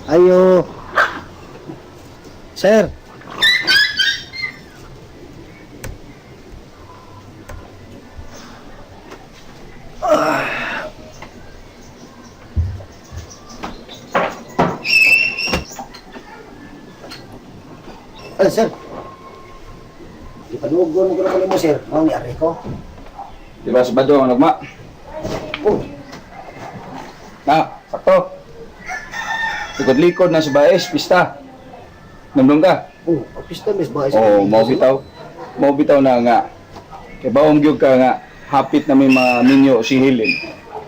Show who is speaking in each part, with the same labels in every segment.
Speaker 1: Ayo. Sir. Ay, sir. Ipanugon ko na kanimo, sir. Mao ni ari ko.
Speaker 2: Di ba Sabado ang nagma?
Speaker 1: Oh,
Speaker 2: Na, sakto. Likod-likod na sa baes, pista. Namdong ka?
Speaker 1: Oh, pista miss ba?
Speaker 2: Oo, oh, bitaw. Mao bitaw na nga. Kay bawang gyud ka nga hapit na may mga minyo si Helen.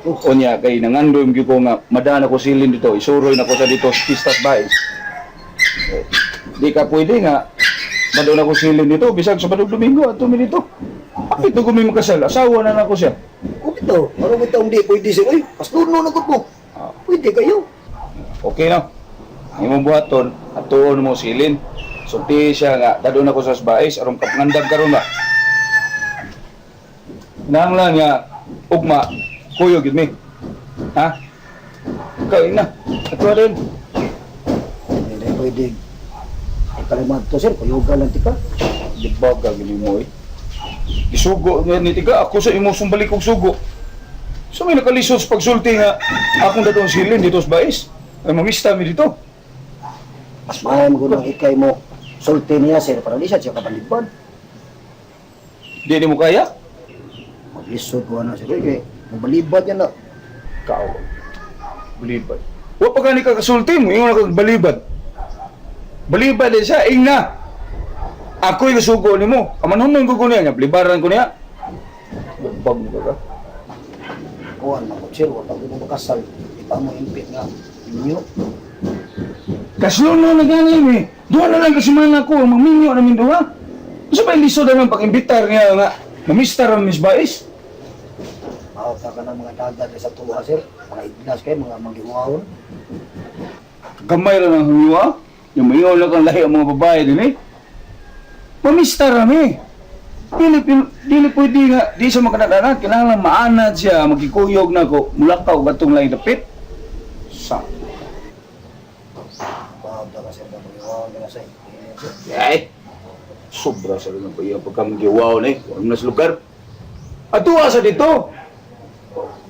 Speaker 1: Oh.
Speaker 2: Unya kay nangandom gyud ko nga madana ko si Helen dito, isuroy na ko sa dito sa pista sa baes. Eh, di ka pwede nga maduna ko si Helen dito bisag sa Sabado Domingo ato mi dito. Bakit ko mi makasal? Asawa na nako siya.
Speaker 1: Oh, bitaw. Ano bitaw hindi pwede, sir? Uy, pasluno na gud mo.
Speaker 2: Ah.
Speaker 1: Pwede kayo.
Speaker 2: Okay na. Ang imong buhaton, atuon mo silin. Sulti siya nga, dadon ako sa bais, aron kapngandam karon ba. Nang lang nga, ugma, kuyo gid mi. Ha? Kay na, ato rin.
Speaker 1: Hindi pwede. Ay, kalimad to, sir. Kuyuga lang tika.
Speaker 2: Gibaga gini mo eh. Gisugo nga ni tiga, ako sa imong sumbalik og sugo. So may nakalisod sa pagsulti nga akong dadon silin dito sa bais. Ay mamista mi dito.
Speaker 1: Mas maayo mo nang ikay mo sulti niya, sir, para di siya siya kabalibad.
Speaker 2: Di ni mo kaya?
Speaker 1: Maglisod ko na, sir. Uy, kay mabalibad yan na.
Speaker 2: Kao. Balibad. Wa pa gani ka kasulti mo, ingon ka balibad. Balibad din siya, ing na. Ako'y nasugo nimo. Amanhon ko niya, nga balibaran ko niya. Bag mo ka ka.
Speaker 1: Kuan na ko, sir. Wa pa ko makasal. Di pa mo impit nga. Inyo.
Speaker 2: Kasluno na gani mi. Duha na lang kasi man ako, ang maminyo namin duha. Unsa ba lisod na lang pag-imbitar niya nga mamistar ang Miss Bais?
Speaker 1: Mao ka ka ng mga dagat sa tuwa, sir. Mga ignas kayo, mga manggiwahon.
Speaker 2: Gamay ra ng hangyo. Yung mayon lang ang lahi ang mga babae din eh. Mamistar rami. Dili, dili pwede nga, di siya makanadanan. Kailangan maanad siya, magkikuyog na ko, mulakaw gatong laing dapit. Sa.
Speaker 1: Mao ka ka, sir, mga manggiwahon ka na, sir. Eh, sir.
Speaker 2: Ay! Sobra sa rin ang iyang pagkamgiwaw na eh. Huwag na sa lugar. Atua sa dito!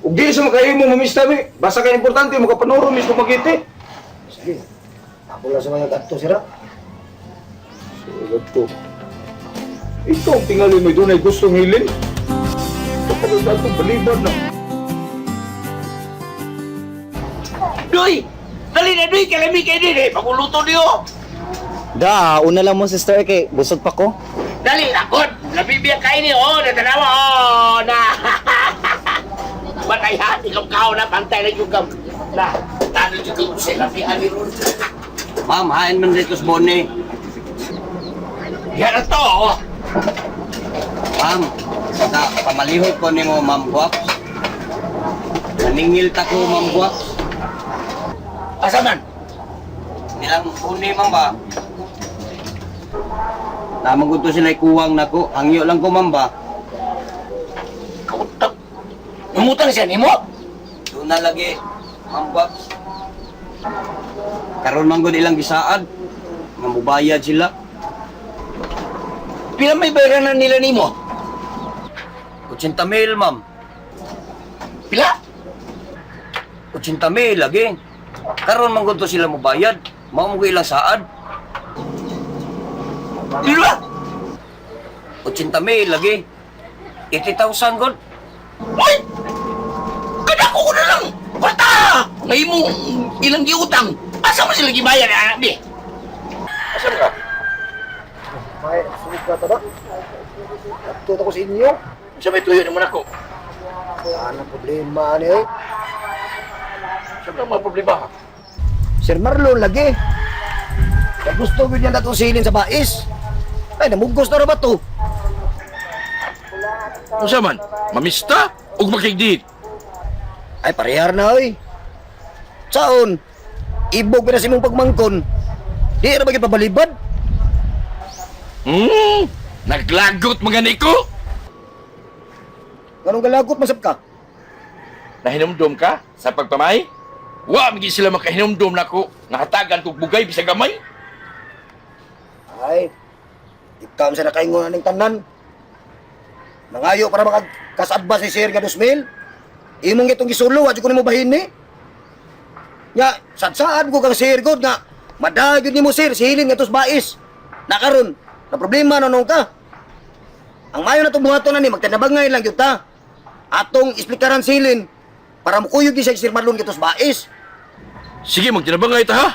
Speaker 2: Ug di sa makahimo mamista mi. Basta kay importante makapanuro mis kumagiti.
Speaker 1: Sige. Ako lang sa mga kadto, sir, ah.
Speaker 2: So, to. Ito ang tingali may dunay gustong hilin. Kapag ito balibad na.
Speaker 3: Doy! Dali na, Doy! Kalami kayo din eh! Paguluto niyo!
Speaker 4: Da, una lang mo sister kay busog pa ko.
Speaker 3: Dali na, God! Labibiya kayo niyo! Oh, natanawa! Oh, na! Batay ha! Ikaw kao na, pantay na yung kam. Na, tano yung kam sa labihan ni Ron.
Speaker 4: Ma'am, hain man dito sa bone.
Speaker 3: Yan na to, oh!
Speaker 4: Ma'am, sa pamalihok ko nimo Ma'am Guaps. Naningil ta ko Ma'am Guaps.
Speaker 3: Asa man?
Speaker 4: Nilang bone ma'am ba? Tamang ko to sila kuwang nako. Hangyo lang ko ma'am ba?
Speaker 3: Kautang. Umutang siya nimo?
Speaker 4: Doon na lagi Ma'am Guaps. Karon man gud ilang gisaad. Nga mubayad sila.
Speaker 3: Pila may bayranan nila nimo?
Speaker 4: 80 mil ma'am.
Speaker 3: Pila?
Speaker 4: 80 mil lagi. Karon man gud to sila mubayad. Mao mo ilang saad.
Speaker 3: Pila?
Speaker 4: 80 mil lagi. 80,000 god.
Speaker 3: Uy! Kadako ko na lang! Kwarta! Ngayon mo ilang giutang. Asa mo sila gibayad, anak di? Asa mo ka?
Speaker 1: May, sunod ka ta ba? Kadto ta ko sa inyo.
Speaker 3: Sa may tuyo naman ako.
Speaker 1: Wala nang problema ni eh.
Speaker 3: Sa may mga problema ha?
Speaker 1: Sir Marlon lagi. Kaya gusto ko niya datong silin sa bais. Ay, namugos na ra ba to?
Speaker 3: Unsa man? Mamista ug makigdit.
Speaker 1: Ay, parehar na oy. Saon? Ibog pa na sa imong pagmangkon. Di ra ba gyud pabalibad?
Speaker 3: Naglagot mga niko.
Speaker 1: Nganong galagot masab ka?
Speaker 3: Nahinumdum ka sa pagpamay? Wa migi sila makahinumdum nako nga hatagan kog bugay bisag gamay.
Speaker 1: Ay, ikaw sa nakaingon aning tanan. Nangayo para makakasadba si Sir nga 2,000. Imong itong gisulo, wa jud ko nimo bahin ni. Nya, sadsaan ko kang Sir God nga madagyod nimo sir, silin nga tos bais. Nakaron, na problema na nung ka. Ang mayo na itong buhaton na ni, magtinabangay lang yun ta. Atong isplikaran silin para mukuyog di siya Sir Marlon kitos bais.
Speaker 3: Sige, magtinabangay ta ha.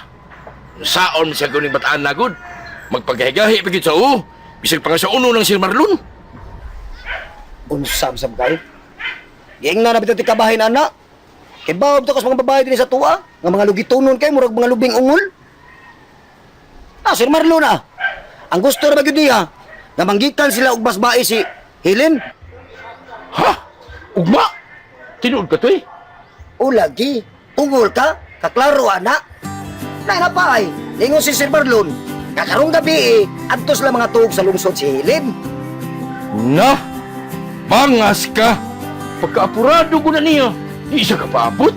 Speaker 3: Saon siya kuning bataan na gud. Magpagahigahi pa gyud sa oo. Bisag pa nga sa uno ng Sir Marlon.
Speaker 1: Unsam sab kay. Giing na nabitaw ti kabahin ana. Kay baob ta kas mga babae dinhi sa tuwa, nga mga lugitonon kay murag mga lubing ungol. Ah, Sir Marlon ah. Ang gusto ra ba gyud niya nga manggikan sila og basbae si Helen.
Speaker 3: Ha? Ugma? Tinuod ka to eh.
Speaker 1: O lagi, ungol ka, kaklaro ana. Na na pa ay, lingon si Sir Marlon. Nga karong gabi eh, adto sila mga tuog sa lungsod si Helen.
Speaker 3: Na! Bangas ka! Pagkaapurado ko na niya, di siya kapaabot.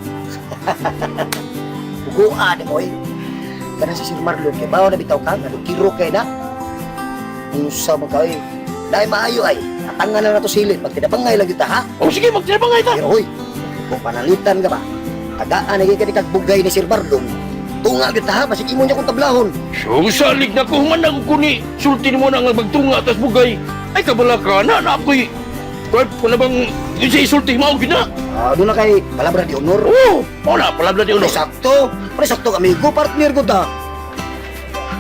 Speaker 1: Bugoa ni mo eh. Kana si Sir Marlon kay bawo na bitaw ka, nga lukiro kay na. Unsa man ka eh. Dahil maayo ay, atangan na nato silid, magtinabangay lang kita ha.
Speaker 3: O sige, magtinabangay ta.
Speaker 1: Pero hoy, kung panalitan ka ba, tagaan na ka ni kagbugay ni Sir Marlon, tunga gyud ta ha, basig imo niya kong tablahon.
Speaker 3: Siyong salig na ko, humanang ko ni. Sultin mo na nga magtunga tas bugay. Ay, kabala ka na, na ako'y. Kahit ko na bang, yun siya isulti mo, gina.
Speaker 1: Ah, doon na kay palabra di honor.
Speaker 3: Oo, oh, na, palabla di uno.
Speaker 1: Pre sakto, pre sakto amigo, partner ko ta.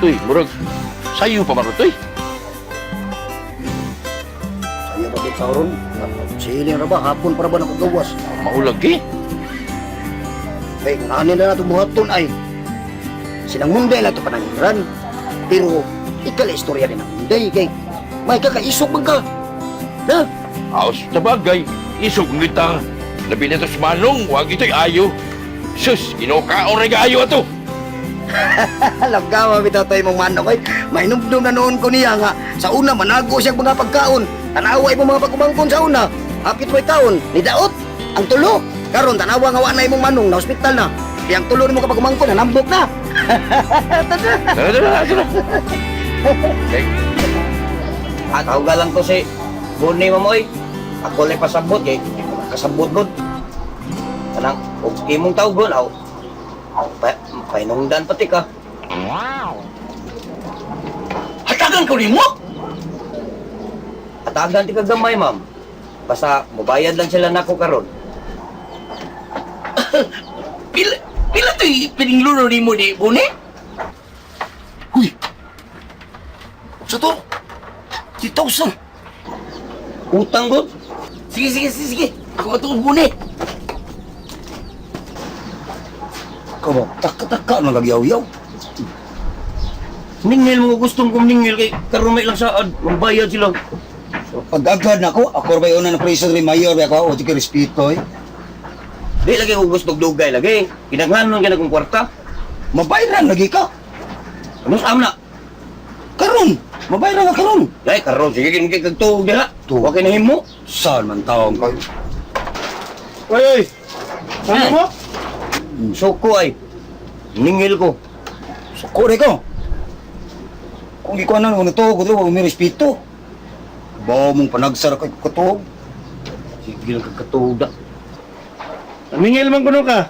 Speaker 3: Tuy, murag, sayo pa ba tuy?
Speaker 1: Sayo ba gid sa oron? Siling ra ba hapon para ba nakagawas?
Speaker 3: Maulag eh.
Speaker 1: Kay kung ano na nato buhaton ay silang munday lang ito panangiran. Pero ikala istorya din ang munday kay may kakaisog man ka. Na?
Speaker 3: Aos sa bagay, isog ngita. Labi na to sa manong, wag ito'y ayo. Sus, inukaon rin ayo ato.
Speaker 1: Alam ka, bitaw tayo mong manok ay. May numdum na noon ko niya nga. Sa una, manago siya mga pagkaon. Tanawa imong mga pagkumangkon sa una. Hapit mo'y kaon. Ni daot, ang tulo. Karon tanawa nga wa na imong manong na ospital na. Di ang tulo nimo kapag kumangkon, nanambok na.
Speaker 3: Tara, tara, tara. Okay.
Speaker 4: At tawag lang to si Bonnie mamoy. Ako lang pasabot kay di ko kasabot gud. Kanang og imong tawgon aw. Pa, painungdan pati ka.
Speaker 3: Hatagan ko nimo?
Speaker 4: Atagan ti ka gamay, ma'am. Basta mobayad lang sila nako karon.
Speaker 3: Pila, pila to'y piningluno nimo ni Bune?
Speaker 1: Huy! Sa to? 3,000.
Speaker 4: Utang gud.
Speaker 3: Sige, sige, sige, sige. Ako matuod Bune.
Speaker 2: Kamo, taka-taka na gagyaw-yaw.
Speaker 4: Ningil mo gustong kong ningil kay karon may lang saad, magbayad sila.
Speaker 2: Pag-agad na ako, ako ba yun na preso ni Mayor, ako, o di ka respeto eh.
Speaker 4: Di lagi ko gusto og dugay lagi. Kinahanglan ka na kong kwarta.
Speaker 2: Mabayran lagi ka.
Speaker 4: Ano sa na?
Speaker 2: Karon, mabayran ka karon.
Speaker 4: Dai karon sige kini kag tuog diha.
Speaker 2: Tuog.
Speaker 4: Wa kay nahimo.
Speaker 2: Saan man taong kayo?
Speaker 5: Oy, oy. Ano mo?
Speaker 4: Suko ay. Ningil ko.
Speaker 2: Suko rin ko. Kung ikaw na nung tuog, ko may respeto. Bawa mong panagsara kay katuog.
Speaker 4: Sige lang kag katuog da.
Speaker 5: Ningil man kuno ka.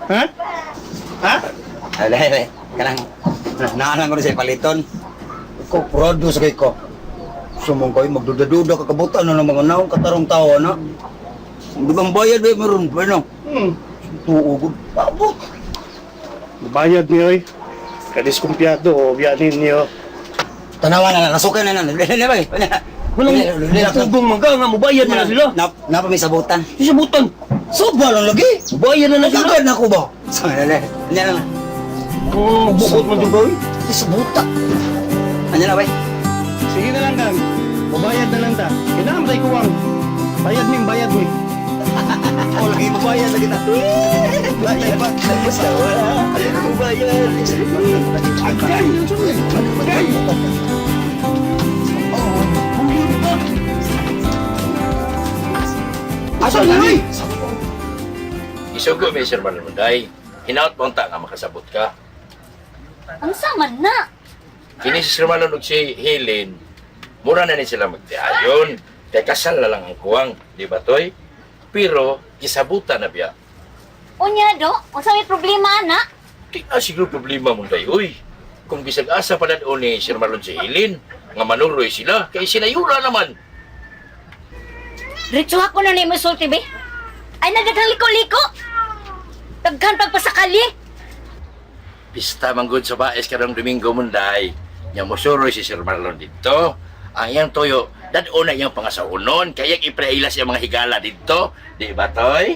Speaker 5: Ha? Ha?
Speaker 4: Ay, ay, ay. Kanang naanan ko na sa paliton.
Speaker 2: Ikaw, prado sa kay ka. Sumong kayo, magduda-duda ka kabutan na ng mga naong katarong tao na. Di bang bayad ba meron ba no? Tuog, abot.
Speaker 5: Bayad niyo oy. Kadiskumpiyado o biyanin niyo.
Speaker 2: Tanawa na na, nasukay na na. Dili ba?
Speaker 4: Walang tugong man ka nga mobayad na na sila.
Speaker 2: Napa may sabutan.
Speaker 4: Sabutan.
Speaker 2: Sobra lang lagi.
Speaker 4: Mobayad na na sila.
Speaker 2: Nagagad na ako ba? Sa na na.
Speaker 4: Oh, bukot man jud oy.
Speaker 1: Sabuta.
Speaker 2: Ano na bay?
Speaker 5: Sige na lang kang. Mubayad na lang ta. Kinahanglan tay kuwang. Bayad mi, bayad mi.
Speaker 2: Oh, lagi mabayad lagi ta.
Speaker 4: Bayad pa. Basta wala. Mobayad.
Speaker 2: Asa na oy?
Speaker 3: Isugo may Sir Marlon Day. Hinaot mo unta nga makasabot ka.
Speaker 6: Unsa man na?
Speaker 3: Kini si Sir Marlon ug si Helen, mura na ni sila magtiayon. Kay kasal na lang ang kuwang, di ba toy? Pero gisabutan na biya.
Speaker 6: Unya do, unsa may problema ana?
Speaker 3: Di na siguro problema mo tayo, uy. Kung bisag asa pa na ni Sir Marlon si Helen, nga manuroy sila, kay sinayura naman.
Speaker 6: Diretso ko na nimo sulti be. Ay nadaghang liko-liko. Daghan pagpasakali.
Speaker 3: Pista manggod sa baes karong Domingo munday. Nya mosuroy si Sir Marlon dito. Ang iyang toyo, dad-o na iyang pangasaunon, kaya iprailas iyang mga higala dito. Di ba, Toy?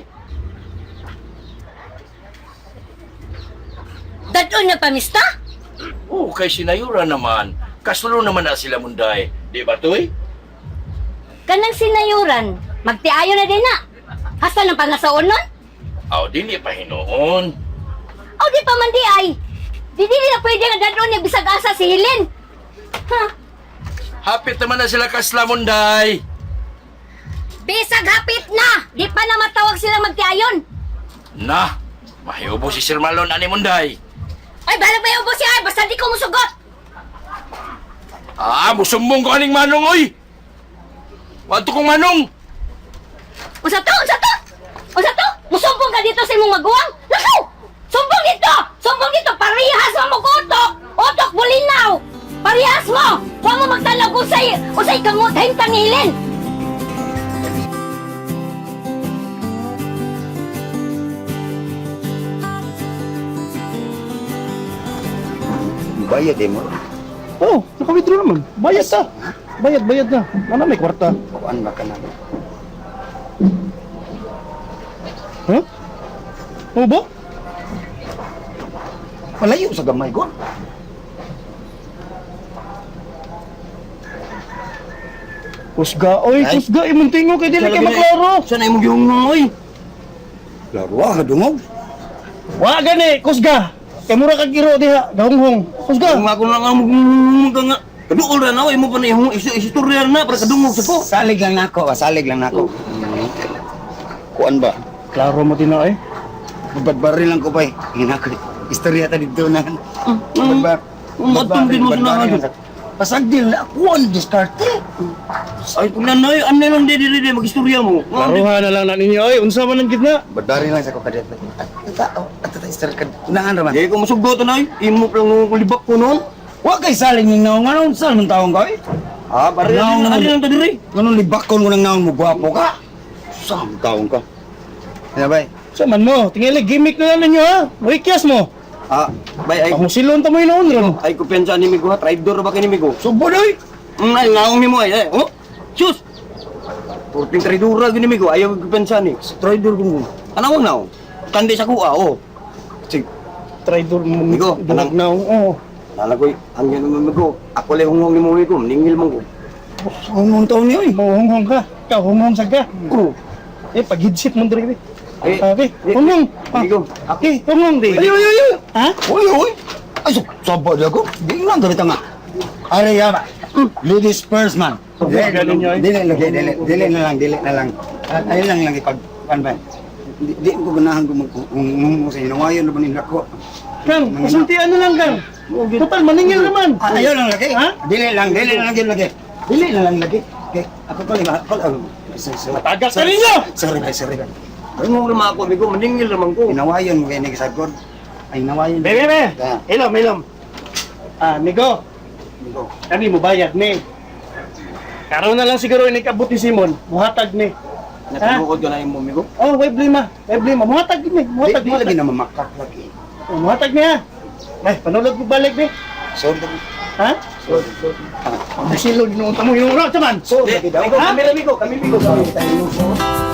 Speaker 6: Dadon nga pamista?
Speaker 3: Oo, kay sinayura naman. Kasulo naman na sila munday. Di ba, Toy?
Speaker 6: Kanang sinayuran, magtiayo na din na. Hasta ng pangasaonon?
Speaker 3: Aw, dili pa hinuon.
Speaker 6: O di pa man di ay. Di dili na pwede nga dadon niya bisag asa si Helen. Ha?
Speaker 3: Hapit naman na sila kasla munday.
Speaker 6: Bisag hapit na! Di pa na matawag sila magtiayon.
Speaker 3: Na, mahiubo si Sir Marlon ani munday.
Speaker 6: Ay, balag may ubo siya ay, basta di ko musugot.
Speaker 3: Ah, musumbong ko aning manong, oy! Wadto kong manong!
Speaker 6: Unsa to? Unsa to? Unsa to? Musumbong ka dito sa imong maguwang? Nakaw! Sumbong dito! Sumbong dito! Parehas mo mo utok! Utok bulinaw! Parehas mo! Huwag mo magtalaw kung say, usay kamot himtang hilin!
Speaker 1: Bayad eh mo.
Speaker 5: Oh, naka-withdraw naman. Bayad ta. Bayad, bayad na. Ano may kwarta?
Speaker 1: Kuan ba ka na?
Speaker 5: Huh? Ano ba?
Speaker 1: Malayo sa gamay ko.
Speaker 5: Kusga, oy,
Speaker 1: Ay.
Speaker 5: kusga, imong tingo kay dili kay maklaro.
Speaker 4: Sana imong gihungnong oy.
Speaker 1: Laro ah, dungog.
Speaker 5: Wa gani, kusga. Kay mura kag iro diha, gahunghong. Kusga.
Speaker 4: Kung ako lang ang maghungnong ka nga. Kaduol ra na oy mo pa na ihong istorya na para kadungog sa ko.
Speaker 1: Salig lang nako, ba? Salig lang nako. Kuan ba?
Speaker 5: Klaro mo tina eh.
Speaker 1: Babadbarin lang ko pa eh. Hinako. Istorya ta dito na. Babadbar.
Speaker 4: Matong din mo sunahan.
Speaker 1: Pasagdil na kuan diskarte.
Speaker 4: Ay kung nanay ano lang di di di magistorya mo.
Speaker 5: Klaruhan na lang na ninyo oy, unsa man ang gitna?
Speaker 1: Badbarin lang sa ko kadet. At at at istorya ka. Unahan ra man.
Speaker 4: Di ko musugot anay. Imo pa lang kung libak ko noon.
Speaker 1: Wa kay salig ning naong anong saan man taong ka eh?
Speaker 4: Ah, pare
Speaker 1: Naong
Speaker 4: ano
Speaker 1: naman.
Speaker 4: lang ta diri.
Speaker 1: Nganong libakon ko ng naong mo gwapo ka? Saan taong ka? Ano bay?
Speaker 5: Sa man mo, tingali gimmick na lang ninyo ha. Moikyas mo.
Speaker 4: Ah, bay ay
Speaker 5: Pamusilon ta mo hinuon ron.
Speaker 4: ay ko pensa ni migo ha, traidor ba kini migo?
Speaker 1: Subod oy.
Speaker 4: Ay naong nimo ay. Oh. Sus. Purting traidora gini migo, ayaw ko pensa ni.
Speaker 1: Traidor ko.
Speaker 4: Anawang naong. Kandi sa kuha oh.
Speaker 1: Sig.
Speaker 5: Traidor mo.
Speaker 4: Migo,
Speaker 5: dulag na oh.
Speaker 4: Lalagoy, ang yan naman migo. Ako lang hunghong nimo migo, ningil man ko.
Speaker 1: Anong taon niyo eh?
Speaker 5: Mohonghong ka. Ikaw honghong sa ka.
Speaker 4: Oh.
Speaker 5: Eh pag headset mo diri.
Speaker 4: Eh,
Speaker 5: Okay,
Speaker 4: eh,
Speaker 5: honghong. Ah,
Speaker 4: Migo,
Speaker 5: Eh, honghong di.
Speaker 1: Ay ay ay. ay.
Speaker 5: Ha?
Speaker 1: Oy oy. Ay saba di ako. Di lang gabi nga. Are ya ba. Ladies first man.
Speaker 5: Dili, ganun yun.
Speaker 1: Dili lagi dili dili na lang dili na lang. Ay lang lang ipag kan ba. Di, di ko ganahan ko mag kung sa inawayon na ba nila ko.
Speaker 5: Kang, pasultian na lang kang. Total maningil naman.
Speaker 1: Ah, ayaw lang lagi.
Speaker 5: Ha?
Speaker 1: Dili lang, dili na lang gyud lagi. Dili na lang lagi. Okay, ako ko lima, ako oh, sorry, sorry.
Speaker 5: Matagas ka ninyo!
Speaker 1: Sorry, bay, sorry. bay.
Speaker 4: Hunghong naman ako migo, maningil naman ko.
Speaker 1: Inawayon mo kay ni sagod. Ay inawayon.
Speaker 5: Be, be, be.
Speaker 1: Ah.
Speaker 5: Ilom, ilom. Ah, Migo,
Speaker 1: Migo.
Speaker 5: kami mo bayad ni. Karon na lang siguro inikabot ni Simon, muhatag ni.
Speaker 4: Natunuod ka na imo migo.
Speaker 5: Oh, way blima, way blima. Muhatag ni,
Speaker 1: Di,
Speaker 5: muhatag,
Speaker 1: di lagi
Speaker 5: muhatag.
Speaker 1: na mamakak lagi.
Speaker 5: Oh, muhatag ni ha. Ay, panulog mo balik ni.
Speaker 1: Sorry.
Speaker 5: Ha?
Speaker 1: Sorry. Sorry.
Speaker 5: Pamusilod noon tamo yung ura, man.
Speaker 1: Sorry lagi daw.
Speaker 4: Migo, kami ra migo, kami migo.
Speaker 1: Sorry tayo.